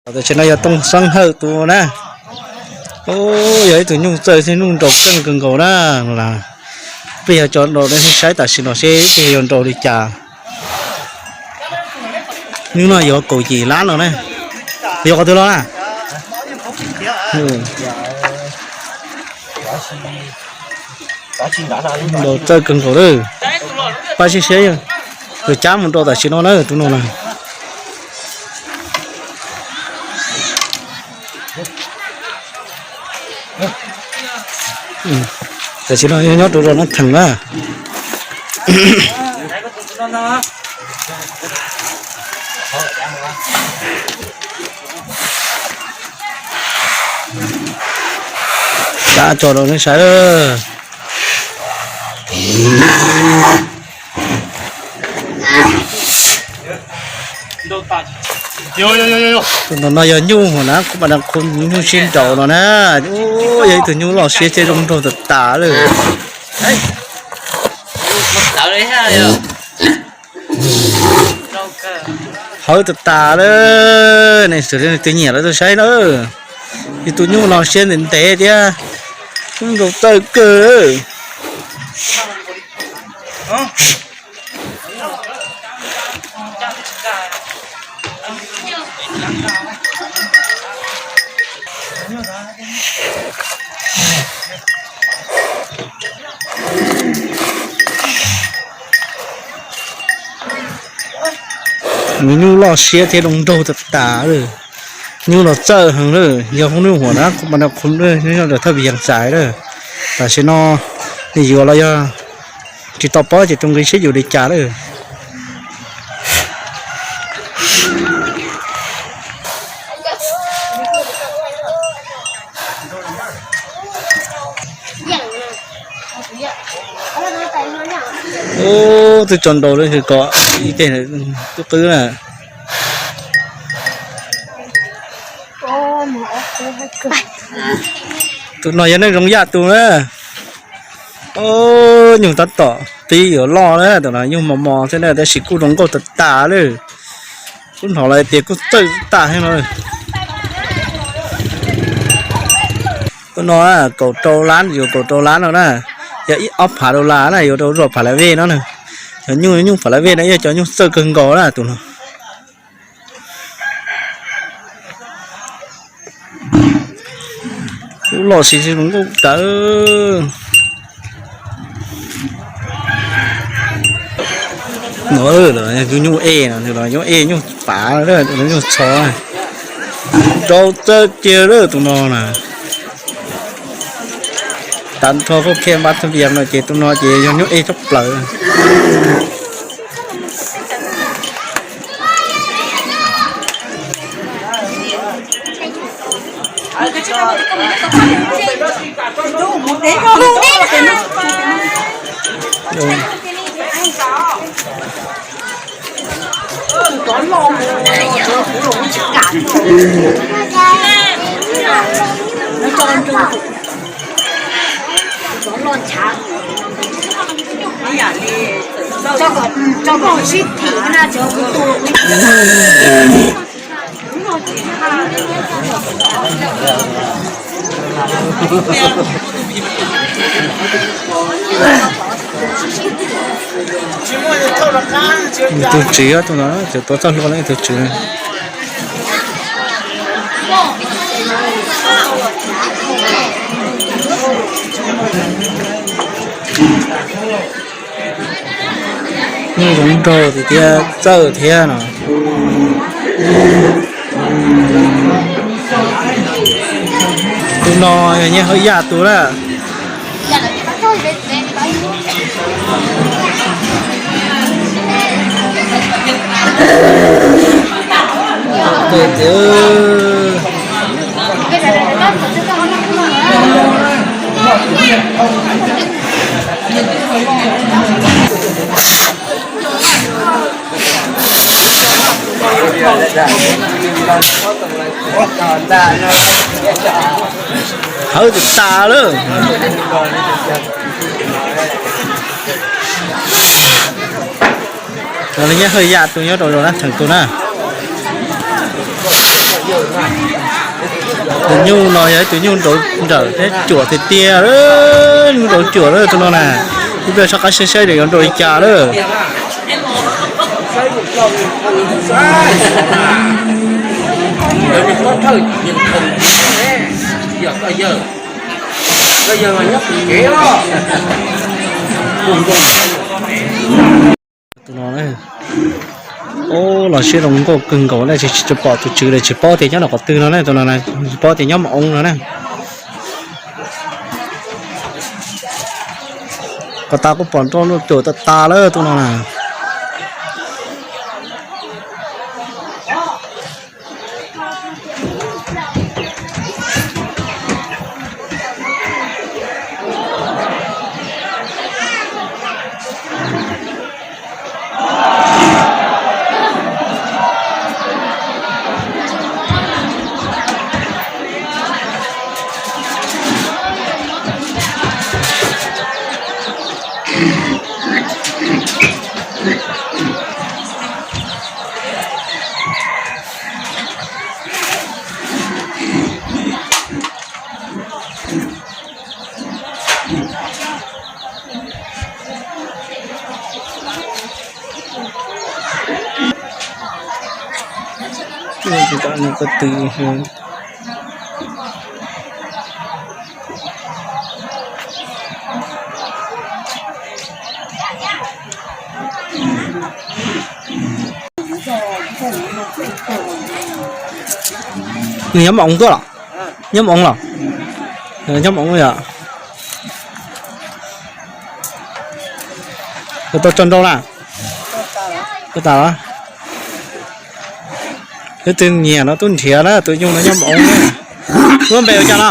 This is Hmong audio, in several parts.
Tam sim no yog Tooj Xeeb Hawj tus na. Yog ib tug nyuj txawj thiab nyuj nraus kawg nkaus na. Peb yog cov nraus nej saib tam sim no seb peb yuav nraus li cas. Hnub no yuav kaum yim lab no na. Yog qhov twg los na? Nraus txawj kawg nkaus lawm. Pab siab siab, yuav cab mus nraus tam sim no na tus no na. Tam sim no nyob rau zos Nab Theem na. Cab tso rau nej saib. Tus no yog nyuj hauv na, kuv mam da khu nyuj sib nraus no na. Yog ib tug nyuj loj siab thiab zoo nraug tas tas lawm. Hawv tas tas lawm, nej tus nyiam lawv tuaj saib na. Yog tus nyuj no siab ntev ntev thiab, nyuj nraus txawj kawg. Nws nyuj loj siab thiab zoo nraug tas tas lawm. Nyuj los txawj heev lawm, yog hub nub huam na, kuv mas no khum nyob thawj Vias Xais lawm. Tam sim no nws yuav los yog tsis tau paub ces rau nqi seb yuav li cas lawm. Ub, twb tso nraus lawm kom ib teg twb qwb na. Tus no yog neej zoo yaj tus na. Nyuj tab tom pib yuav loj na, tus no nyuj mos mos xwb na tab sis kuj zoo nkauj tas tas lawm. Kuj hnov lawv tias kuj txawj tas thiab no. Tus no kaum rau lab, yuav kaum rau lab no na, yog ib ob phav dollar na, yuav rau zos Phav Las Vej no na. Cov nyuj, nyuj Phav Las Vej no yog cov nyuj txawj kawg nkaus na tus no. Ub, loj siab zoo nkauj tas. No, nyuj ej no, nyuj ej nyuj pav, nyuj txho, rau txawj kiag lawm tus no na. Tav nrho kuj khiav npab thaj vias no ces tus no ces yog nyuj ej tshaj plaws. Tus tswv tus no, cov tuav txoj hlua no tus tswv. Nyuj zoo nraug tiag thiab txawj thiab no. Tus no yog Nyiaj Hawj Yaj tus na. Hawv tas tas lawm. Tus no Nyiaj Hawj Yaj tus nyob rau zos Nab Theem tus na. Tus nyuj no yog ib tug nyuj nrauv nrawm thiab cuam tiag tiag, nyuj nrauv cuam lawm tus no na. Ib pliag soj qab saib saib nws yuav nrau li cas lawm. Tus no, o, los siab zoo nkauj kawg nkaus na, tsis tsis pom tus tswv li, tsis paub tias nyob rau qhov twg no na, tus no tsis paub tias nyob Mos Oo no na. Qhov tas kuj pom nroj cuam tas tas lawm tus no na. Nws nyob Moo Oos tuaj los? Nyob Moo Oos los? Nyob Moo Oos yom. Tau tso nrau na. Tau tas los? Leej twg nyiam no tuaj nrhiav na, tus nyuj no nyob Moo Oos na. Lub npe ua cas no?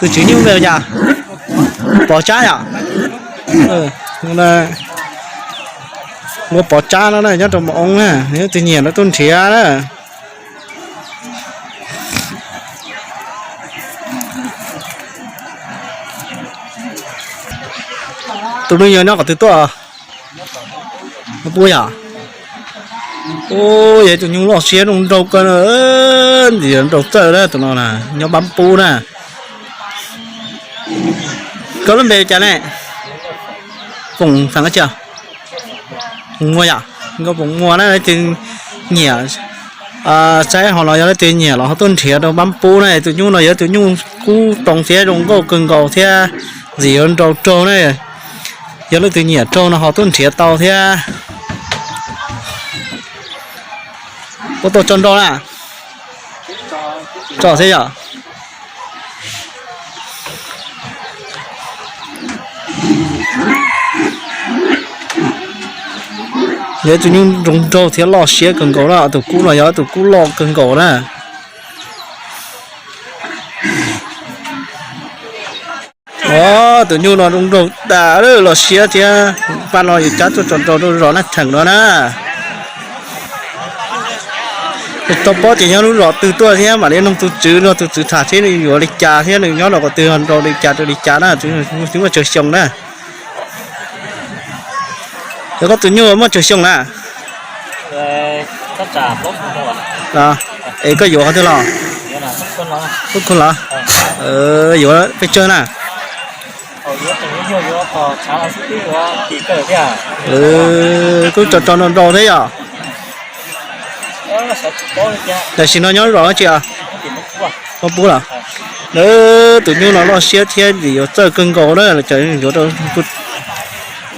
Tus tswv nyuj npe ua cas? Pov Tsab yom. Ua Pov Tsab no na, nyob rau Moo Oos na, leej twg nyiam no tuaj nrhiav na. Tus no yog nyob qhov twg tuaj? Pub yom. Yog tus nyuj loj siab zoo nraug kawg, ntxim nraug txawj na tus no na, nyob Npab Pub na. Koj lub npe cas ne? Foom Xeem Ab Tsiaj. Foom Muas yom, nkauj Foom Muas na, leej twg nyiam saib ho los yog leej twg nyiam los ho tuaj nrhiav rau Npab Pub na. Tus nyuj no yog tus nyuj kub too thiab zoo nkauj kawg nkaus thiab ntxim yuav nraug raug na. Yog leej twg nyiam raug no ho tuaj nrhiav tau thiab. Puas tau tso nrau na? Tso thiab yom. Yog ib tug nyuj zoo nraug thiab loj siab kawg nkaus na, tus kub no yog tus kub loj kawg nkaus na. Tus nyuj no zoo nraug tas loj siab thiab. Paj no yus cab tuaj tso rau zos Naj Theem no na. Tsis tau paub tias nyob lub zos twg tuaj thiab mam li nug tus tswv, nrog tus tswv tham seb nws yuav li cas thiab nws nyob rau qhov twg, nrau li cas rau li cas na, twb muaj tsawg xyoo na. Yog koj tus nyuj muaj tsawg xyoo na? Es koj yuav qhov twg los? Tub Khun los? Yuav pes tsawg na? Kuj tso tso nrau nrau thiab yom. Tam sim no nyob zos dab tsi? Npab Pub los? Tus nyuj no loj siab thiab ntxim yuav txawj kawg nkaus na, cov yuav rau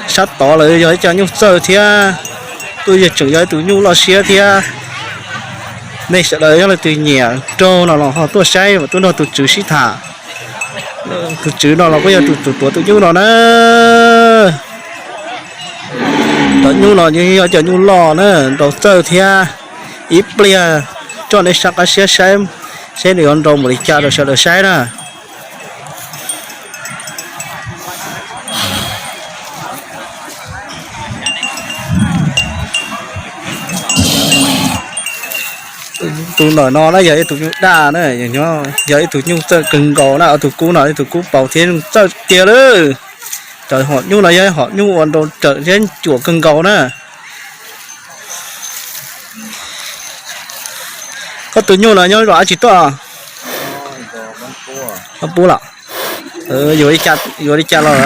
sab tod lawm yog ib co nyuj txawj thiab. Twb yog tseem yog ib tug nyuj loj siab thiab. Nej sawv daws yog leej twg nyiam raug no los ho tuaj saib, tuaj nrog tus tswv sib tham. Tus tswv no los kuj yog tus tus tuav tus nyuj no na. Cov nyuj no yog cov nyuj loj na, nrau txawj thiab. Ib pliag coj nej sab qab siab saib, saib nws yuav nrau npaum li cas rau sawv daws saib na. Tus ntawm no na yog ib tug nyuj daj na, yog ib tug nyuj txawj kawg nkaus na, ob tug kub no ib tug kub paus thiab zoo txawj tiag lawm. Cov hom nyuj no yog hom nyuj ua nrau rawm thiab cuam kawg nkaus na. Koj tus nyuj no nyob zos dab tsi tuaj? Pub los? Yuav li cas los?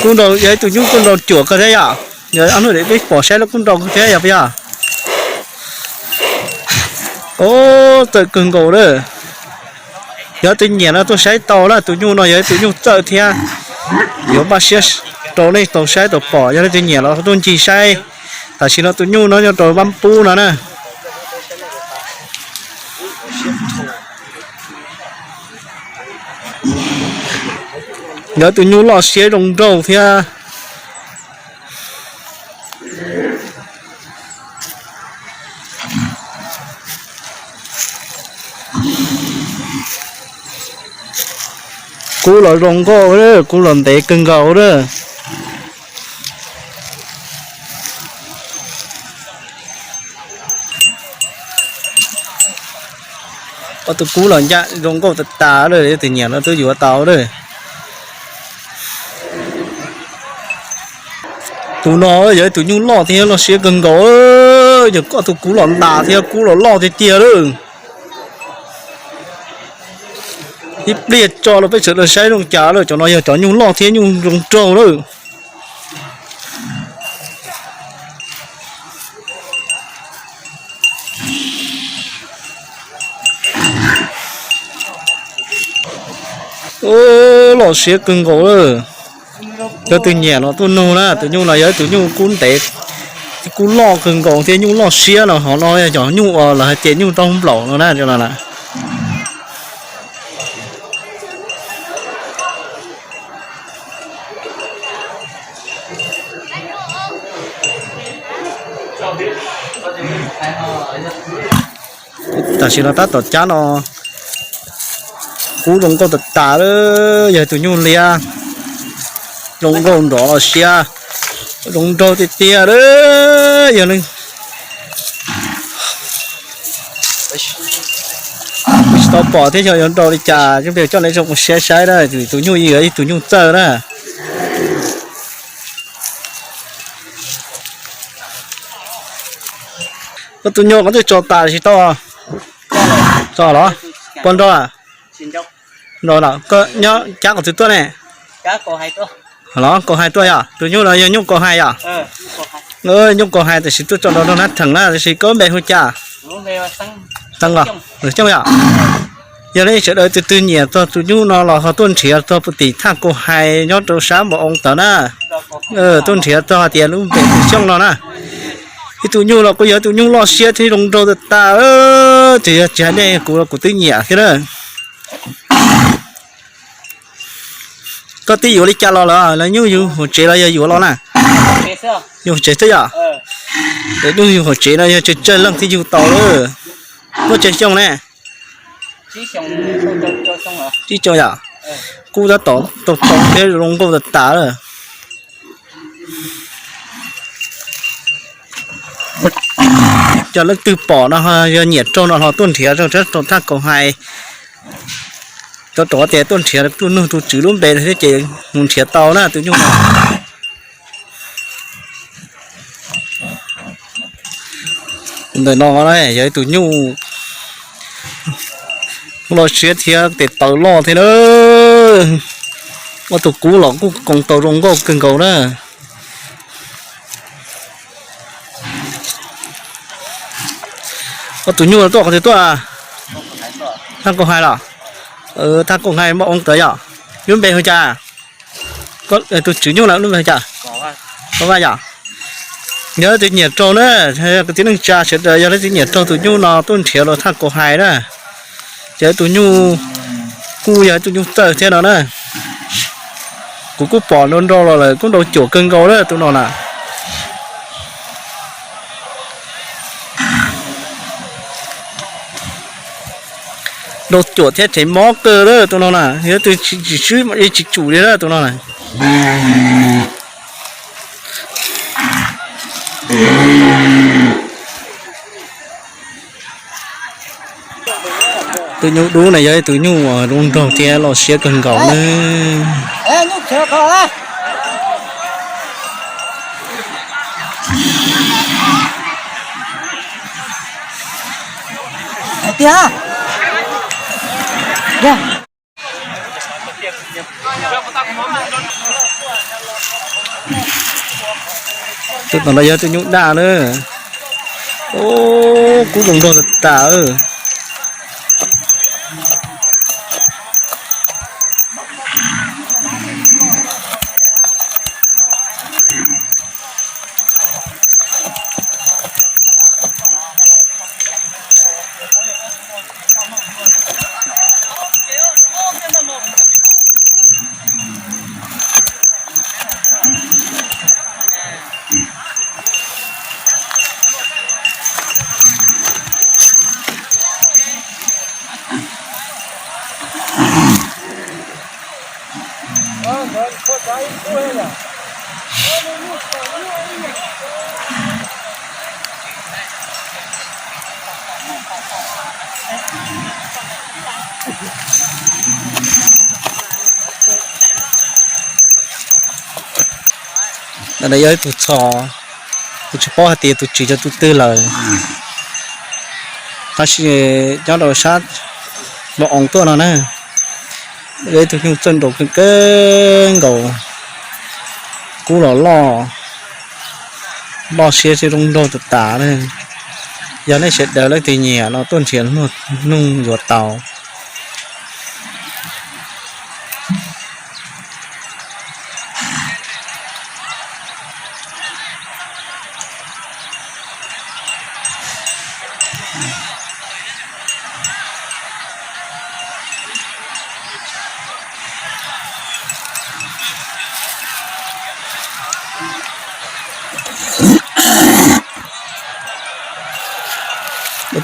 Kuj nrau, yog ib tug nyuj kuj nrau cuam kawg thiab yom. Yog ob hnub peb pom saib lub kuj nrau kawg thiab yog puas yog? Txawj kawg nkaus lawm. Yog leej twg nyiam no tuaj saib tau na, tus nyuj no yog ib tus nyuj txawj thiab. Yuav npaj siab rau nej tau saib tau pom, yog leej twg nyiam los tuaj ncig saib. Tam sim no tus nyuj no nyob rau Vaj Pub no na. Yog ib tus nyuj loj siab zoo nraug thiab. Kub los zoo nkauj, kub los ntev kawg nkaus lawm. Ob tug kub los ncaj zoo nkauj tas tas lawm, leej twg nyiam no twb yuav tau lawm. Tus no yog ib tus nyuj loj thiab loj siab kawg nkaus, yog koj tus kub los ntas thiab kub los loj tiag tiag lawm. Ib pliag tso los peb sawv daws saib zoo cas lawm, cov no yog cov nyuj loj thiab nyuj zoo nraug lawm. Loj siab kawg nkaus lawm. Yog leej twg nyiam no tuaj nug na, tus nyuj no yog ib tus nyuj kub ntev, kub loj kawg nkaus thiab nyuj loj siab no, hov no yog cov nyuj uas lawv hais tias nyuj taub nplaum no na. Tam sim no tab tom cab no, kub zoo nkauj tas tas lawm, yog tus nyuj liab, zoo nkauj nrov los siab, zoo nraug tiag tiag lawm. Yog tsis tau pom thiab xyov yuav nrau li cas, coj nej zoo siab saib na, tus nyuj yog ib tus nyuj txawj na. Koj tus nyuj koj twb tso tas tsis tau? Tso los? Puas nrau? Nrau los, koj nyob cab qhov twg tuaj ne? Los Kaus Hais tuaj yom, tus nyuj no yog nyuj Kaus Hais yom? Nyuj Kaus Hais tam sim tuaj tso nrau nrog nab theem na, tab sis koj npe hu cas? Xeeb os, Xyooj yom? Yog nej sawv daws tus twg nyiam txog tus nyuj no los ho tuaj nrhiav txog puag tim thaj Kaus Hais nyob rau sab Npoo Oo ntawd na. Tuaj nrhiav txog hais tias lub npe hu Xyooj no na. Ib tug nyuj los kuj yog ib tug nyuj loj siab thiab zoo nraug tas tas, tsis yog tsis hais nej kuv los kuv twb nyiam thiab na. Koj twb yuav li cas los lawm, los nyuj yug hauv tsev los yog yuav los na? Yug hauv tsev xwb yom? Nyuj yug hauv tsev no yog tsawg tsawg leej thiaj yug tau lawm? Muaj tsawg xyoo ne? Tsib xyoo yom? Kuj tab tom tau tau thiab zoo nkauj tas tas lawm. Cov leej twg pom no yog nyiam raug no ho tuaj nrhiav rau thaj Kaus Hais. Rau rov tias tuaj nrhiav tuaj nug tus tswv lub npe thiab ces mus nrhiav tau na tus nyuj no. Ntawm no yog ib tus nyuj loj siab thiab tes taw loj thiab na. Ob tug kub los kuj koom tau zoo nkauj kawg nkaus na. Ob tus nyuj tuaj qhov twg tuaj? Thaj Kaus Hais los? Thaj Kaus Hais Npoo Oo ntawd yom? Lub npe hu cas? Tus tswv nyuj lawm lub npe hu cas? Vaj yom? Yog leej twg nyiam raug na, kwv tij neej tsa sawv daws, yog leej twg nyiam raug tus nyuj no tuaj nrhiav los thaj Kaus Hais na. Ces tus nyuj kuj yog tus nyuj txawj thiab no na. Kuv kuj pom nrau nrau los lawm, kuj nrau cuam kawg nkaus na tus no na. Nrau cuam thiab tsev mob kawg lawm tus no na, yog tus tsis swb yeej tsis tsum li na tus no na. Tus nyuj dub na yog ib tus nyuj uas zoo nraug thiab loj siab kawg nkaus na. Tiag. Tus tom no yog tus nyuj daj na. Ub, kub zoo nraug tas tas. Ntawm no yog ib tug txhos, kuv tsis paub hais tias tus tswv yog tus twg lawm, tab sis nyob rau sab npoo oos tuaj no na, yog ib tug nyuj txawj nraug kawg nkaus, kub los loj, loj siab thiab zoo nraug tas tas na. Yog nej sawv daws leej twg nyiam no tuaj nrhiav nug yuav tau.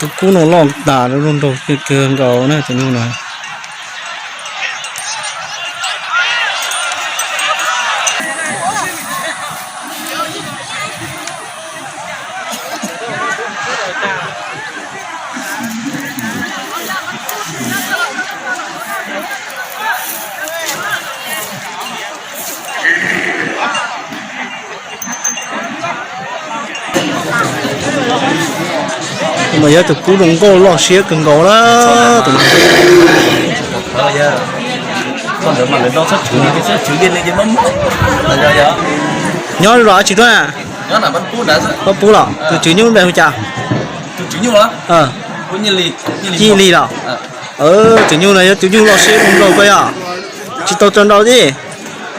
Tus kub no loj tas, zoo nraug kawg nkaus na tus nyuj no. Tus no yog tus kub zoo nkauj loj siab kawg nkaus na. Tus no nyob los tsis tuaj na. Pab pub los tus tswv nyuj npe hu cas? Yij Lis los? Tus nyuj no yog tus nyuj loj siab zoo nraug kawg yog. Tsis tau tso nrau tib.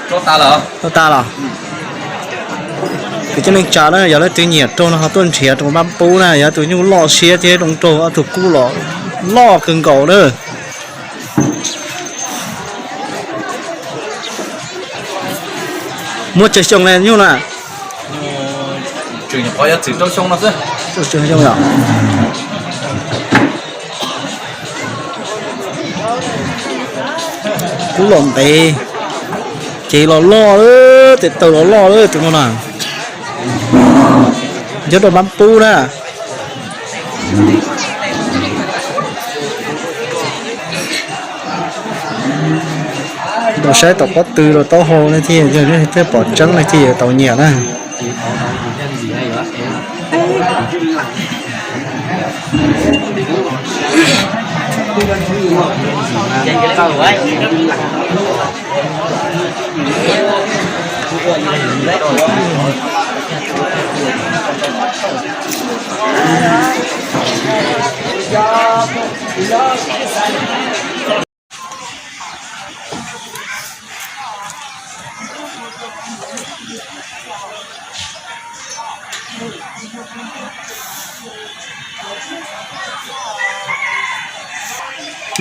Tau tas los? Kwv tij neej tsa na, yog leej twg nyiam raug no ho tuaj nrhiav rau pab pub na, yog tus nyuj loj siab thiab zoo nraug, ob tug kub los loj kawg nkaus na. Muaj tsawg xyoo li nyuj na? Rau xyoo yom. Kub los ntev, ces los loj, tes taw los loj lawm tus no na. Nyob rau pab pub na. Rau saib tom pob tw rau taub hau ne thiaj, thiaj pom tseeb ne thiaj yuav tau nyiam na.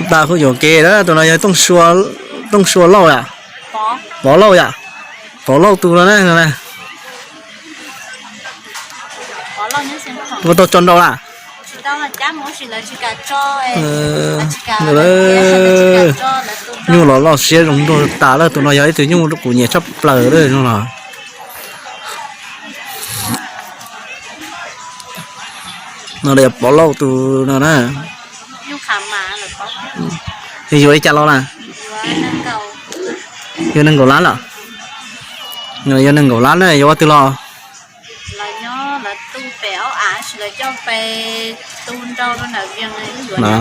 Tag kuj yuam kev na, tus no yog Tooj Sua Lauj yom? Pov Lauj yom? Pov Lauj tus no na. Ua tau tso nrau lawm? Nyuj los loj siab zoo nraug tas lawm, tus no yog ib tug nyuj kuv nyiam tshaj plaws lawm no los. No yog Pov Lauj tus no na. Yuav li cas los na? Yuav nees nkaum lab los? Yuav nees nkaum lab na, yuav ua twg los? pem ob av, lawv coj pes tu nrau rau ntawm Vias yuav no.